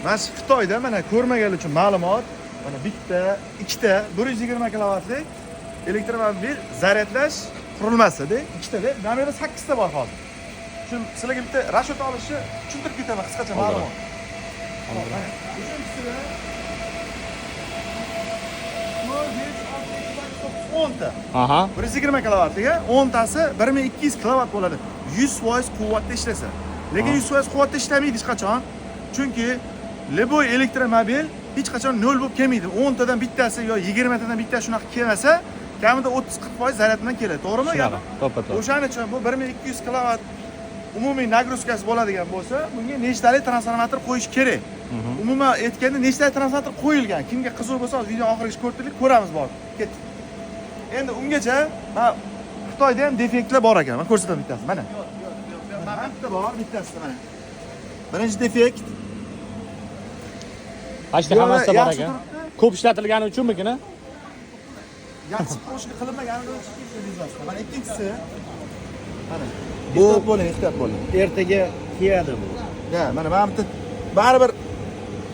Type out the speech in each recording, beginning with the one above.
Mana shu Xitoyda, mana, ko'rmaganlar uchun ma'lumot, mana bitta, ikkita 120 kilovatlik elektromobil zaryadlash qurilmasida, ikkitada, mana bu yerda sakkizta bor hozir. Shu sizlarga bitta расчет olishni tushuntirib ketaman, qisqacha ma'lumot. Hop, mana uchinchisida to'rt, besh, olti, yetti, sakkiz, to'qqiz, 10 ta. 120 kilovatliga 10 tasi 1200 kilovat bo'ladi, 100% quvvatda ishlasa. Lekin 100% quvvatda ishlamaydi hech qachon, chunki любой elektromobil hech qachon nol bo'lib kelmaydi. 10 tadan bittasi yo 20 tadan bittasi shunaqa kelmasa, kamida 30-40% zaryad bilan keladi, to'g'rimi? Shunaqa, to'ppa to'g'ri. O'shaning uchun bu 1200 kilovat umumiy нагрузка si bo'ladigan bo'lsa, bunga nechtalik transformator qo'yish kerak? Umuman aytganda, nechtalik transformator qo'yilgan, kimga qiziq bo'lsa, hozir video oxirigacha ko'rib turdik, ko'ramiz. Borib ketdik. Endi ungacha mana Xitoyda ham defektlar bor ekan, man ko'rsataman bittasi. Mana, mana bitta bor, bittasi, mana birinchi defekt. Почти Bu yoqda hammasida bor yaxshi ekan. turibdi. Ko'p ishlatilgani uchunmikin, a? Yaxshi qo'shni qilinmagan. Mana ikkinchisi, mana. Ehtiyot bo'ling, ehtiyot bo'ling. Ertaga kiyadi bu. Ya, mana bitta, baribir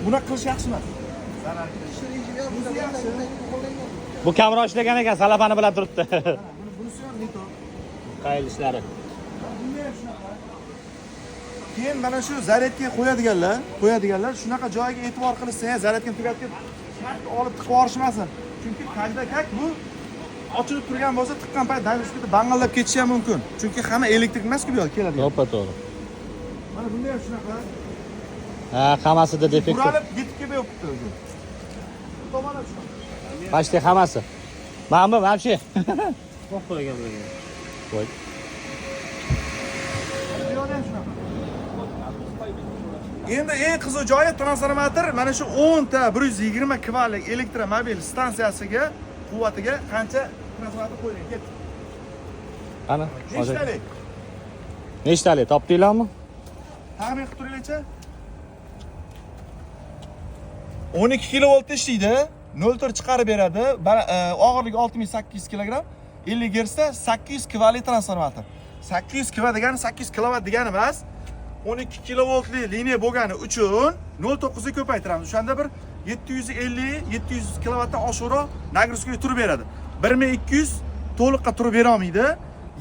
bunaqa qilish yaxshi emas. Bunisi yaxshi. Bu kamroq ishlagan ekan, salafani bilan turibdi. Mana bunisi ham не то. Qaylishlari. Bunda ham shunaqa. Keyin mana shu zaryadga qo'yadiganlar shunaqa joyiga e'tibor qilishsa ham, zaryadkani tugatib, shart olib tiqib yuborishmasin. Chunki когда как bu ochilib turgan bo'lsa, tiqqan payt нагрузка da bang'illab ketishi ham mumkin. Chunki hamma elektrik emas-ku bu yoqqa keladigan. To'ppa to'g'ri. Mana bunda ham shunaqa. Ha, hammasida defekt. Buralib yetib kelmayapti o'zi. Bu tomon ham shunaqa. Почти hammasi. Mana bu вообще. Qo'ygan bularga. Voy. Bu yoqda ham shunaqa. Endi eng qiziq joyi, transformator mana shu 10 ta 120 kVlik elektromobil stansiyasiga quvvatiga qancha transformator qo'yilgan? Ketdik. Qani? Nechtalik? Nechtalik topdinglarmi? Taxmin qilib turinglarchi. 12 kilovoltda ishlaydi, 0,4 chiqarib beradi. Og'irligi 6800 kilogramm, 50 gersda 800 kvali transformator. 800 kV degani 800 kilovat degani emas. 12 kilovoltli liniya bo'lgani uchun 0,9 ga ko'paytiramiz. O'shanda bir 750 700 kilovatdan oshiqroq нагрузка ga turib beradi. 1200 to'liqqa turib bera olmaydi.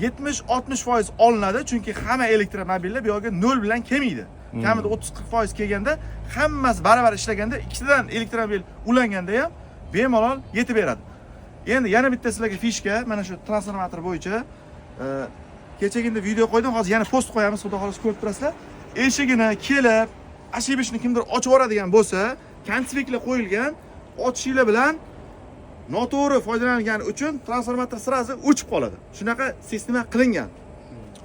70-60% olinadi, chunki hamma elektromobillar bu yoqga nol bilan kelmaydi. Kamida 30-40% kelganda, hammasi baravar ishlaganda, ikkitadan elektromobil ulanganda ham bemalol yetib beradi. Endi yana bitta sizlarga фишка, mana shu transformator bo'yicha kechagina video qo'ydim, hozir yana post qo'yamiz, xudo xohlasa, ko'rib turasizlar. Eshigini kelib, ошибочно kimdir ochib yuboradigan bo'lsa, концевик lar qo'yilgan, ochishinglar bilan noto'g'ri foydalanilgani uchun transformator сразу o'chib qoladi. Shunaqa sistema qilingan.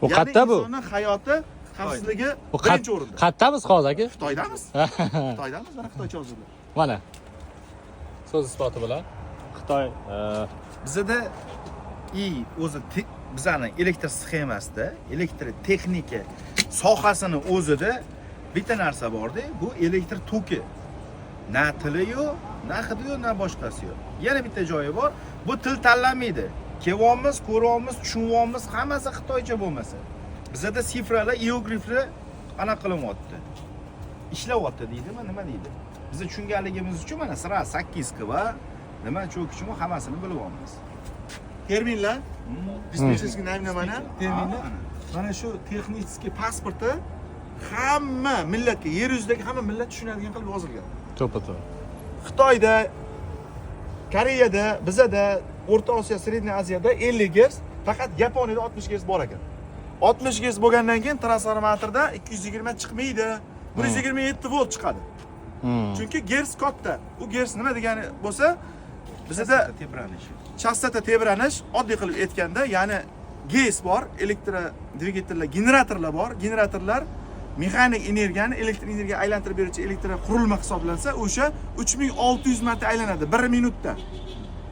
Bu Ya'ni qayerda bu? insonni hayoti xavfsizligi Bu birinchi o'rinda. Qayerdamiz hozir, aka? Xitoydamiz. Xitoydamiz, mana xitoycha yozildi. Mana. So'z isboti bilan Xitoy Bizada и o'zi bizani elektr sxemasida, elektr texnika sohasini o'zida bitta narsa borda, bu elektr toki. Na tili yo'q, na hidi yo'q, na boshqasi yo'q. Yana bitta joyi bor, bu til tanlamaydi. Kelyapmiz, ko'ryapmiz, tushunyapmiz, hammasi xitoycha bo'lmasa. Bizada цифра lar, iyerogliflar anaqa qilinyapti. Ishlayapti deydimi, nima deydi? Biz tushunganligimiz uchun mana сразу 8 kV nima cho'kichimi, hammasini bilyapmiz. Terminlar, диспетчерский наименование, terminlar. Mana shu texnik pasporti hamma millatga, yer yuzidagi hamma millat tushunadigan qilib yozilgan. To'ppa to'g'ri. Xitoyda, Koreyada, bizada, O'rta Osiyo, Средний Aziyada 50 gerts, faqat Yaponiyada 60 gerts bor ekan. 60 gerts bo'lgandan keyin transformatorda 220 chiqmaydi. 127 volt chiqadi. Chunki gerts katta. U gerts nima degani bo'lsa, bizada Tebranishi. Chastota tebranish, oddiy qilib aytganda, ya'ni GES bor, elektrodvigatellar, generatorlar bor. Generatorlar mexanik energiyani elektr energiyaga aylantirib beruvchi elektr qurilma hisoblansa, o'sha 3600 marta aylanadi 1 minutda.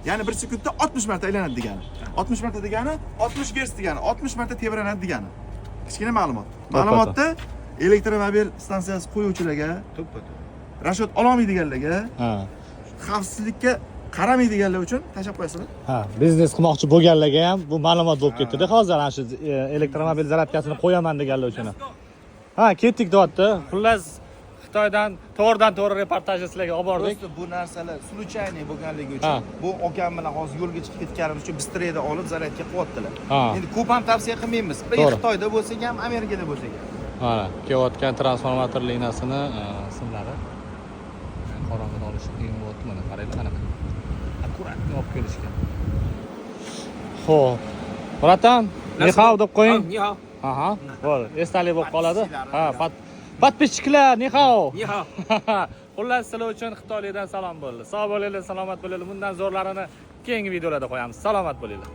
Ya'ni 1 sekundda 60 marta aylanadi degani. 60 marta degani 60 gerts degani, 60 marta tebranadi degani. Kichkina ma'lumot. Ma'lumotda elektromobil stansiyasi qo'yuvchilarga, To'ppa to'g'ri. расчет ololmaydiganlarga, xavfsizlikka qaramaydiganlar uchun tashlab qo'yasizlar. Ha, biznes qilmoqchi bo'lganlarga ham bu ma'lumot bo'lib ketdi-da hozir, ana shu elektromobil zaryadkasini qo'yaman deganlar uchun ham. Ha, ketdik, deyapti. Xullas, Xitoy Xitoydan to'g'ridan to'g'ri reportajni sizlarga olib bordik. Просто bu narsalar случайный bo'lganligi Ha. uchun, bu akam bilan hozir yo'lga chiqib ketganimiz uchun быстрее da olib, zaryadka qilyaptilar. Endi ko'p ham tavsiya qilmaymiz. Bir Xitoyda bo'lsak ham, Amerikada bo'lsak ham. Mana kelayotgan transformator liniyasini simlari. Qorong'ida olish qiyin bo'lyapti, mana qaranglar, qanaqa аккуратно olib kelishgan. Xo'p. Братан, 你好 deb qo'ying. 你好， Aha, bo'ldi. Esdalik bo'lib qoladi. Ha, подписчик lar, 你好. 你好。 Xullas, sizlar uchun Xitoylikdan salom bo'ldi. Sog' bo'linglar, salomat bo'linglar. Bundan zo'rlarini keyingi videolarda qo'yamiz. Salomat bo'linglar.